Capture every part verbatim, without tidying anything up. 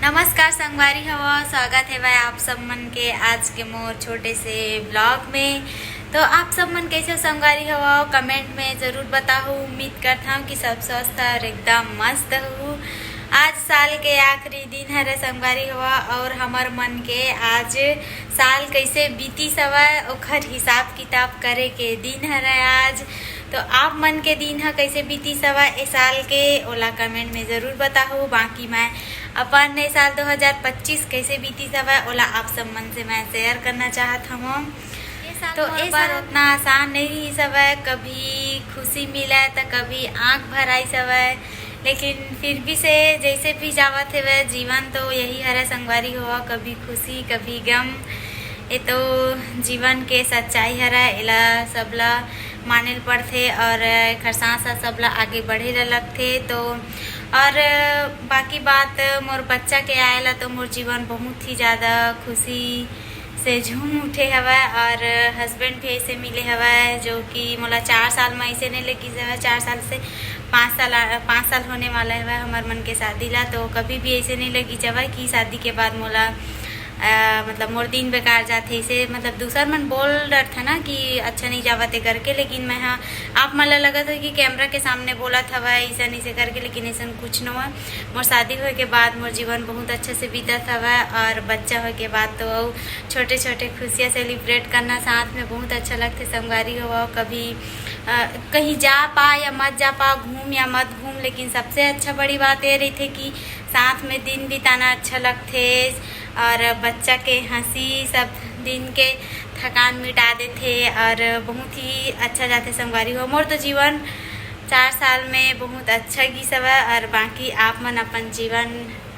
नमस्कार संगवारी हवो, स्वागत हे भाई आप सब मन के आज के मोर छोटे से ब्लॉग में। तो आप सब मन कैसे हो संगवारी हवो, कमेंट में जरूर बताहू। उम्मीद करता हूँ कि सब स्वस्थ और एकदम मस्त हो। आज साल के आखिरी दिन हरे संगवारी हवो, और हमर मन के आज साल कैसे बीतीस हवय ओखर हिसाब किताब करे के दिन हरे आज। तो आप मन के दिन ह कैसे बीतीस हवय ए साल के, ओला कमेंट में जरूर बताहू। बाकी मैं अपन ए साल दो हज़ार पच्चीस कैसे बीतीस हवय ओला आप सब मन से मैं शेयर करना चाहत हवं। तो ए साल उतना आसान नहीं रहिस हवय, कभी खुशी मिलय त कभी आंख भर आइस हवय, लेकिन फिर भी से जैसे भी जावत हवय जीवन तो यही हरय संगवारी हो, कभी खुशी कभी गम। ये तो जीवन के सच्चाई हरय, एला सबला माने ल पड़थे और एखर साथ साथ सबला आगे बढ़े ल लगथे। तो और बाकी बात मोर बच्चा के आए ला तो मोर जीवन बहुत ही ज़्यादा खुशी से झूम उठे हवय और हस्बैंड भी ऐसे मिले हवय जो कि मोला चार साल में ऐसे नहीं लगी हवय, चार साल से पाँच साल आ- पाँच साल होने वाला हवय हमर मन के शादी ला। तो कभी भी ऐसे नहीं लगी हवय कि शादी के बाद मोला अ, मतलब मोर दिन बेकार जाथे, इसे मतलब दूसर मन बोल डरथे ना कि अच्छा नहीं जावत हे करके, लेकिन मैं हा आप मन ला लगत हो कि कैमरा के सामने बोलत हवय ऐसन ऐसे करके, लेकिन ऐसन कुछ नोहय। मोर शादी होए के बाद मोर जीवन बहुत अच्छा से बीतत हवय और बच्चा होए के बाद तो अउ छोटे छोटे खुशियाँ सेलिब्रेट करना साथ में बहुत अच्छा लगथे। संगवारी हो कभी अ, कहीं जा पा या मत जा पा, घूम या मत घूम, लेकिन सबसे अच्छा बड़ी बात ये रहिथे कि साथ में दिन बिताना अच्छा लगथे और बच्चा के हंसी सब दिन के थकान मिटा देथे और बहुत ही अच्छा जाथे संगवारी हो। मोर तो जीवन चार साल में बहुत अच्छा गिस हवय और बाकी आप मन अपन जीवन,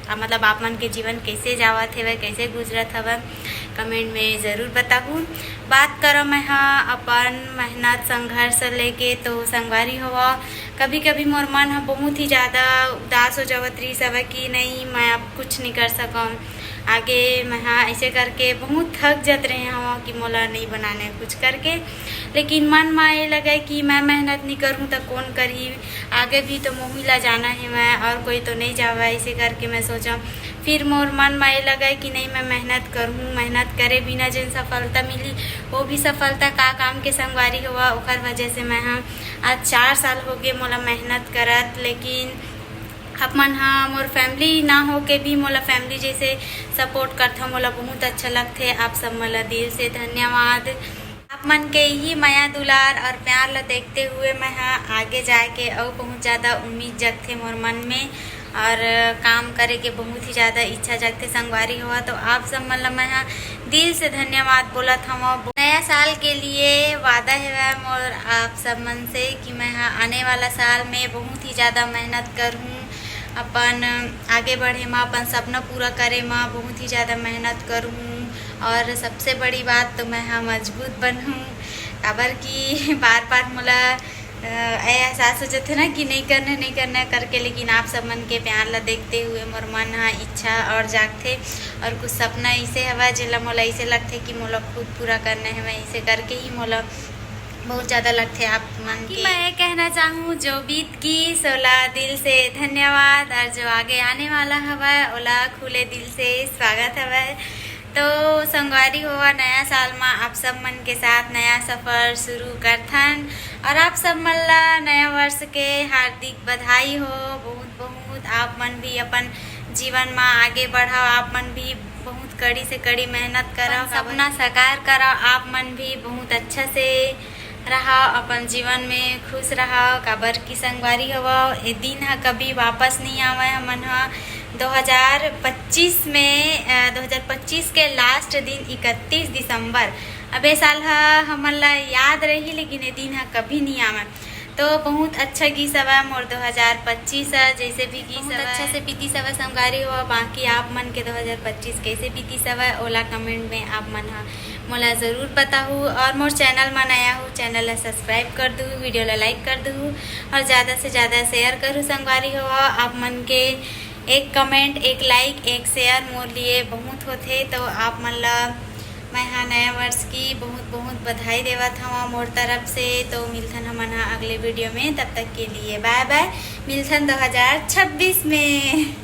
आ, मतलब आप मन के जीवन कैसे जावत हवय, कैसे गुजरत हवय, कमेंट में जरूर बताहू। बात करो मैं हा अपन मेहनत संघर्ष लेके, तो संगवारी हो कभी कभी मोर मन ह बहुत ही ज़्यादा उदास हो जावत रहिस हवय कि नहीं मैं अब कुछ नहीं कर सकंव आगे। मैं हा ऐसे करके बहुत थक जात रहे हवं कि मोला नहीं बनाने कुछ करके, लेकिन मन म ये लगे कि मैं मेहनत नहीं करूँ तो कौन करही, आगे भी तो मोही ला जाना है मैं और कोई तो नहीं जावा। ऐसे करके मैं सोचा, फिर मोर मन म ये लगे कि नहीं मैं मेहनत करूँ, मेहनत करे बिना जेन सफलता मिली वो भी सफलता का काम के संगवारी हो। ओकर वजह से मैं हा आज चार साल हो गए मोला मेहनत करत, लेकिन आप मन हा मोर फैमिली ना हो के भी मोला फैमिली जैसे सपोर्ट करथा, मोला बहुत अच्छा लगथे। आप सब मन ला दिल से धन्यवाद। आप मन के ही मया दुलार और प्यार ला देखते हुए मैं हा आगे जाए के अउ बहुत ज़्यादा उम्मीद जगथे मोर मन में और काम करे के बहुत ही ज़्यादा इच्छा जगथे संगवारी हो। तो आप सब मन ला मैं हा दिल से धन्यवाद बोलत हवं। नया साल के लिए वादा हेवय मोर आप सब मन से कि मैं हा आने वाला साल में बहुत ही ज़्यादा मेहनत करहूँ, अपन आगे बढ़े म, अपन सपना पूरा करे म बहुत ही ज़्यादा मेहनत करहूँ और सबसे बड़ी बात तो मैं हा मजबूत बनहूँ, काबर कि बार बार मोला अ, ए एहसास हो जाथे ना कि नहीं करना, नहीं करना करके, लेकिन आप सब मन के प्यार ला देखते हुए मोर मन हा इच्छा और जागथे और कुछ सपना ऐसे हवा जेला मोला ऐसे लगथे कि मोला खुद पूरा करना है, मैं ऐसे करके ही मोला बहुत ज़्यादा लगथे आप मन कि के। मैं ये कहना चाहूँ, जो बीत गिस ओला दिल से धन्यवाद और जो आगे आने वाला हवय ओला खुले दिल से स्वागत हवय। तो संगवारी हो, नया साल मा आप सब मन के साथ नया सफर शुरू करथन और आप सब मन ला नया वर्ष के हार्दिक बधाई हो। बहुत बहुत आप मन भी अपन जीवन मा आगे बढ़व, आप मन भी बहुत कड़ी से कड़ी मेहनत करव, अपन सपना साकार करव, आप मन भी बहुत अच्छा से रहव, अपन जीवन में खुश रहव, काबर कि संगवारी हो, ए दिन ह कभी वापस नहीं आवय। हमन ह दो हज़ार पच्चीस में, अ, दो हज़ार पच्चीस के लास्ट दिन इकतीस दिसंबर, अब ए साल ह हमन ला याद रही, लेकिन ए दिन ह कभी नहीं आवय। तो बहुत अच्छा गिस हवय मोर दो हज़ार पच्चीस ह, जैसे भी गिस बहुत हवय। अच्छा से बीतिस हवय संगवारी हो। बाकी आप मन के दो हज़ार पच्चीस कैसे बीतिस हवय, ओला कमेंट में आप मन ह मोला ज़रूर बताहू। और मोर चैनल म नया हो, चैनल ला सब्सक्राइब कर दूहू, वीडियो ला लाइक कर दूहू और ज़्यादा से ज़्यादा शेयर करू संगवारी हो। आप मन के एक कमेंट, एक लाइक, एक शेयर मोर लिए बहुत होथे। तो आप मन ला मैं हा नया वर्ष की बहुत बहुत बधाई देवत हवं मोर तरफ से। तो मिलथन हमन हा अगले वीडियो में, तब तक के लिए बाय बाय, मिलथन दो हज़ार छब्बीस में।